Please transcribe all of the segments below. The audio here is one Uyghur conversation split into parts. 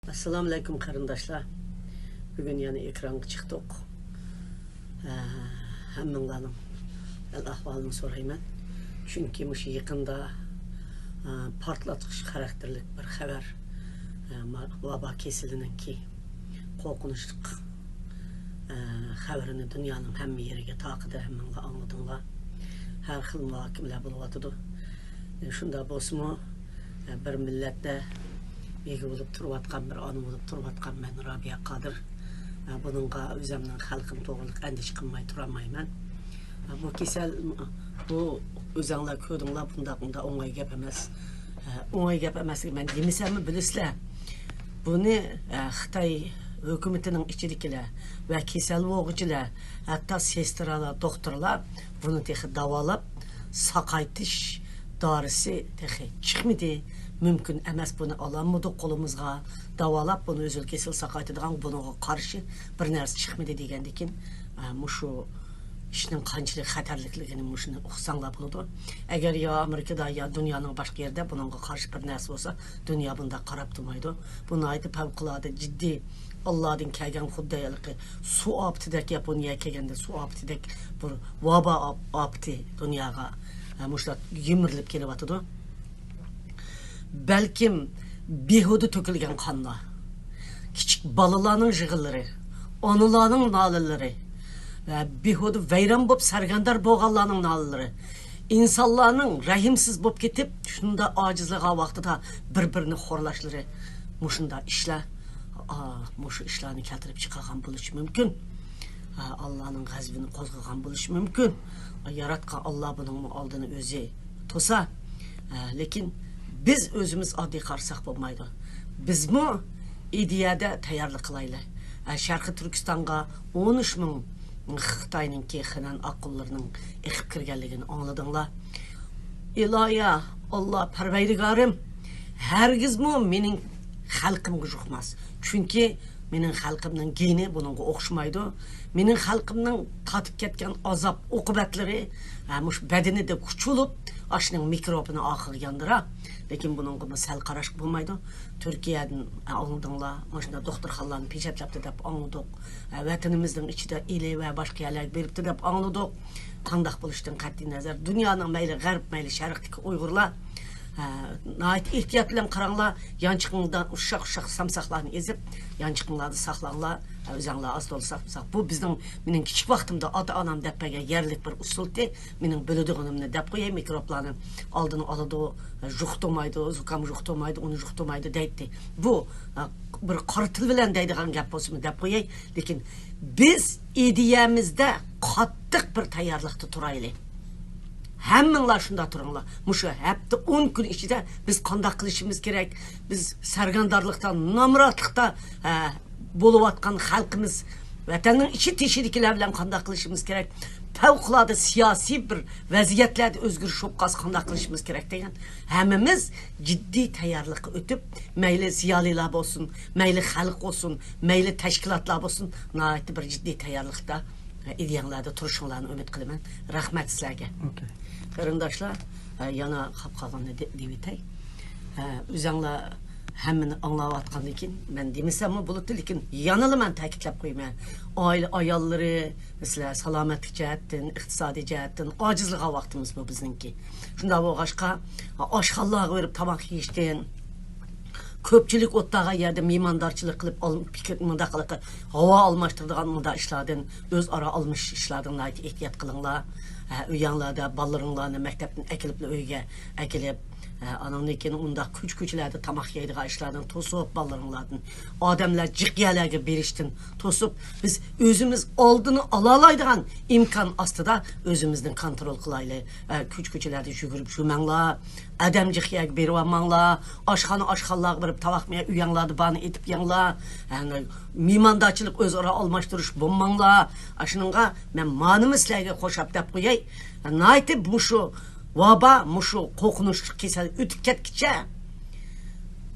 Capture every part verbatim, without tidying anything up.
ئەسسالامۇئەلەيكۇم قېرىنداشلار. بۈگۈن يەنە ئېكرانغا چىقتۇق. ئە، ھەممىڭلارنىڭ ھال-ئەھۋالىنى سورايمەن. چۈنكى مۇشۇ يېقىندا، ئە، پارتلاتقۇچ خاراكتېرلىك بىر خەۋەر، ئە، ما-، ۋابا كېسىلىنىڭكى قورقۇنچلۇق، ئە، خەۋىرىنى دۇنيانىڭ ھەممە يېرىگە تارقىدى، ھەممىڭلار ئاڭلىدىڭلار. ھەر خىل مۇھاكىمىلەر بولۇۋاتىدۇ. ئە، شۇنداق بولسىمۇ، بىر مىللەتتە ئىگە بولۇپ تۇرۇۋاتقان، بىر ئانا بولۇپ تۇرۇۋاتقان مەن رابىيە قادىر. بۇنىڭغا ئۆزۈمنىڭ خەلقىم توغرىلىق ئەندىشە قىلماي تۇرالمايمەن. بۇ كېسەل، بۇ ئۆزەڭلار كۆردۈڭلار، بۇنداق، بۇنداق ئوڭاي گەپ ئەمەس. ئوڭاي گەپ ئەمەسلىكى مەن دېمىسەممۇ بىلىسىلەر. بۇنى، خىتاي ھۆكۈمىتىنىڭ ئىچىدىكىلەر ۋە كېسەل بولغۇچىلار، ھەتتا سېسترالار، دوختۇرلار بۇنى تېخى داۋالاپ، ساقايتىش دارىسى تېخى چىقمىدى. مۇمكىن ئەمەس، بۇنى ئالالمىدۇق قولىمىزغا، داۋالاپ بۇنى ئۈزۈل-كېسىل ساقايتىدىغان، بۇنىڭغا قارشى بىر نەرسە چىقمىدى دېگەندىكىن، ئە، مۇشۇ ئىشنىڭ قانچىلىك خەتەرلىكلىكىنى مۇشۇنى ئۇقساڭلار بولىدۇ. ئەگەر يا ئامېرىكىدا، يا دۇنيانىڭ باشقا يېرىدە بۇنىڭغا قارشى بىر نەرسە بولسا، دۇنيا بۇنداق قاراپ تۇرمايدۇ. بۇ ناھايىتى پەۋقۇلئاددە جىددىي، ئاللادىن كەلگەن خۇددى ھېلىقى سۇ ئاپىتىدەك، ياپونىيە كەلگەندە سۇ ئاپىتىدەك بىر ۋابا ئاپ-، ئاپىتى دۇنياغا، ئە، مۇشۇنداق يىمىرىلىپ كېلىۋاتىدۇ. بەلكىم بىھۇدە تۆكۈلگەن قانلار، كىچىك بالىلارنىڭ يىغىلىرى، ئانىلارنىڭ نالىلىرى ۋە بىھۇدە ۋەيران بولۇپ سەرگەردان بولغانلارنىڭ نالىلىرى، ئىنسانلارنىڭ رەھىمسىز بولۇپ كېتىپ، شۇنداق ئاجىزلىغان ۋاقتىدا بىر-بىرىنى خورلاشلىرى، مۇشۇنداق ئىشلار، ئا، مۇشۇ ئىشلارنى كەلتۈرۈپ چىقارغان بولۇشى مۇمكىن. ئا، ئاللانىڭ غەزىپىنى قوزغىغان بولۇشى مۇمكىن. ئا، ياراتقان ئاللا بۇنىڭمۇ ئالدىنى ئۆزى توسا. ئا، لېكىن بىز ئۆزىمىز ئاددىي قارىساق بولمايدۇ. بىزمۇ ئىدىيەدە تەييارلىق قىلايلى. ئا، شەرقىي تۈركىستانغا ئون ئۈچ مىڭ خىتاينىڭكى خېنەن ئاققۇنلىرىنىڭ ئېقىپ كىرگەنلىكىنى ئاڭلىدىڭلار. ئىلاھىي ئاللا پەرۋەردىگارىم، ھەرگىزمۇ مېنىڭ خەلقىمگە يۇقماس. چۈنكى مېنىڭ خەلقىمنىڭ گېنى بۇنىڭغا ئوخشىمايدۇ. مېنىڭ خەلقىمنىڭ تارتىپ كەتكەن ئازاب ئوقۇبەتلىرى، ھە، مۇشۇ بەدىنىدە كۈچ بولۇپ، ئاشۇنىڭ مىكروبىنى ئاخىرىغا ياندۇرا. لېكىن بۇنىڭغىمۇ سەل قاراشقا بولمايدۇ. تۈركىيەدىن ئاڭلىدىڭلار، مۇشۇنداق دوختۇرخانىلارنى پېچەتلەپتۇ دەپ ئاڭلىدۇق. ۋەتىنىمىزنىڭ ئىچىدە ئىلى ۋە باشقا يەرلەرگە بېرىپتۇ دەپ ئاڭلىدۇق. قانداق بولۇشىدىن قەتئىي نەزەر، دۇنيانىڭ مەيلى غەرب، مەيلى شەرقتىكى ئۇيغۇرلار، ھە، ناھايىتى ئېھتىيات بىلەن قاراڭلار، يانچۇقۇڭلاردا ئۇششاق-ئۇششاق سامساقلارنى ئېزىپ، يانچۇقۇڭلاردا ساقلاڭلار، ھە، ئۆزەڭلار ئاز تولا ساق بولساق. بۇ بىزنىڭ، مېنىڭ كىچىك ۋاقتىمدا ئاتا-ئانام دەپ بەرگەن يەرلىك بىر ئۇسۇلتى، مېنىڭ بىلىدىغىنىمنى دەپ قوياي، مىكروبلارنى ئالدىنى ئالىدۇ، يۇقتۇرمايدۇ، زۇكام يۇقتۇرمايدۇ، ئۇنى يۇقتۇرمايدۇ دەيتتى. بۇ، ئە، بىر قارا تىل بىلەن دەيدىغان گەپ بولسىمۇ دەپ قوياي. لېكىن بىز ئىدىيەمىزدە قاتتىق بىر تەييارلىقتا تۇرايلى. ھەممىڭلار شۇنداق تۇرۇڭلار. مۇشۇ ھەپتە ئون كۈن ئىچىدە بىز قانداق قىلىشىمىز كېرەك؟ بىز سەرگەردانلىقتا، نامراتلىقتا، ئە، بولۇۋاتقان خەلقىمىز، ۋەتەننىڭ ئىچى تېشىدىكىلەر بىلەن قانداق قىلىشىمىز كېرەك؟ پەۋقۇلئاددە سىياسىي بىر ۋەزىيەتلەردە ئۆزگىرىش بولۇپ قالسا قانداق قىلىشىمىز كېرەك دېگەن ھەممىمىز جىددىي تەييارلىققا ئۆتۈپ، مەيلى زىيالىيلار بولسۇن، مەيلى خەلق بولسۇن، مەيلى تەشكىلاتلار بولسۇن، ناھايىتى بىر جىددىي تەييارلىقتا، ئىدىيەڭلاردا تۇرۇشۇڭلارنى ئۈمىد قىلىمەن. رەھمەت سىلەرگە. ئوكەي. قېرىنداشلار، يەنە قاپ قالغىنىنى دە-، دېۋېتەي. ئۆزەڭلار ھەممىنى ئاڭلاۋاتقاندىن كېيىن مەن دېمىسەممۇ بولىدۇ، لېكىن يەنىلا مەن تەكىتلەپ قويىمەن. ئائىلە ئاياللىرى، مەسىلەن، سالامەتلىك جەھەتتىن، ئىقتىسادىي جەھەتتىن ئاجىزلىغان ۋاقتىمىز بۇ بىزنىڭكى. شۇنداق بولغاچقا، ئاشخانىلارغا بېرىپ تاماق يېيىشتىن، كۆپچىلىك ئولتۇرغان يەردە مېھماندارچىلىق قىلىپ، ئال-، پىكىر، مۇنداق قىلىپ، ھاۋا ئالماشتۇرىدىغان مۇنداق ئىشلاردىن، ئۆزئارا ئالمىشىش ئىشلاردىن ناھايىتى ئېھتىيات قىلىڭلار. ھە، ئۆيەڭلەردە بالىلىرىڭلارنى مەكتەپتىن ئەكېلىپلا ئۆيگە ئەكېلىپ، ھە، ئانىڭدىن كېيىن ئۇنداق كوچا-كوچىلاردا تاماق يەيدىغان ئىشلاردىن توسۇپ، بالىلىرىڭلاردىن، ئادەملەر جىق يەرلەرگە بېرىشتىن توسۇپ، بىز ئۆزىمىز ئالدىنى ئالالايدىغان ئىمكان ئاستىدا ئۆزىمىزنى كونترول قىلايلى. ھە، كوچا-كوچىلاردا يۈگۈرۈپ يۈرمەڭلار. ئادەم جىق يەرگە بېرىۋالماڭلار. ئاشخانا، ئاشخانىلارغا بېرىپ تاماق يەپ، ئۆيەڭلاردا بارنى ئېتىپ يەڭلار. يەنى مېھماندارچىلىق، ئۆزئارا ئالماشتۇرۇش بولماڭلار. ئاشۇنىڭغا مەن مانىمۇ سىلەرگە خوشاپ دەپ قوياي. ناھايىتى مۇشۇ ۋابا، مۇشۇ قورقۇنچلۇق كېسەل ئۆتۈپ كەتكىچە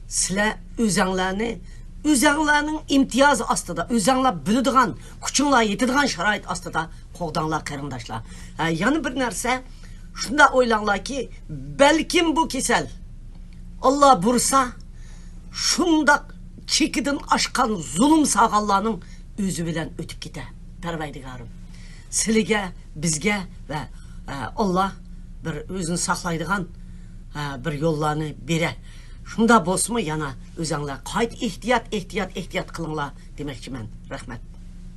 سىلەر ئۆزەڭلارنى، ئۆزەڭلارنىڭ ئىمتىيازى ئاستىدا، ئۆزەڭلار بىلىدىغان، كۈچۈڭلار يېتىدىغان شارائىت ئاستىدا قوغداڭلار، قېرىنداشلار. ھە، يەنە بىر نەرسە، شۇنداق ئويلاڭلاركى، بەلكىم بۇ كېسەل، ئاللا بۇيرۇسا، شۇنداق چېكىدىن ئاشقان زۇلۇم سالغانلارنىڭ ئۆزى بىلەن ئۆتۈپ كېتە. پەرۋەردىگارىم، سىلىگە، بىزگە ۋە ئە، ئاللا بىر ئۆزىنى ساقلايدىغان ئە، بىر يوللارنى بېرە. شۇنداق بولسىمۇ يەنە ئۆزەڭلار قايتا ئېھتىيات، ئېھتىيات، ئېھتىيات قىلىڭلار دېمەكچىمەن. رەھمەت.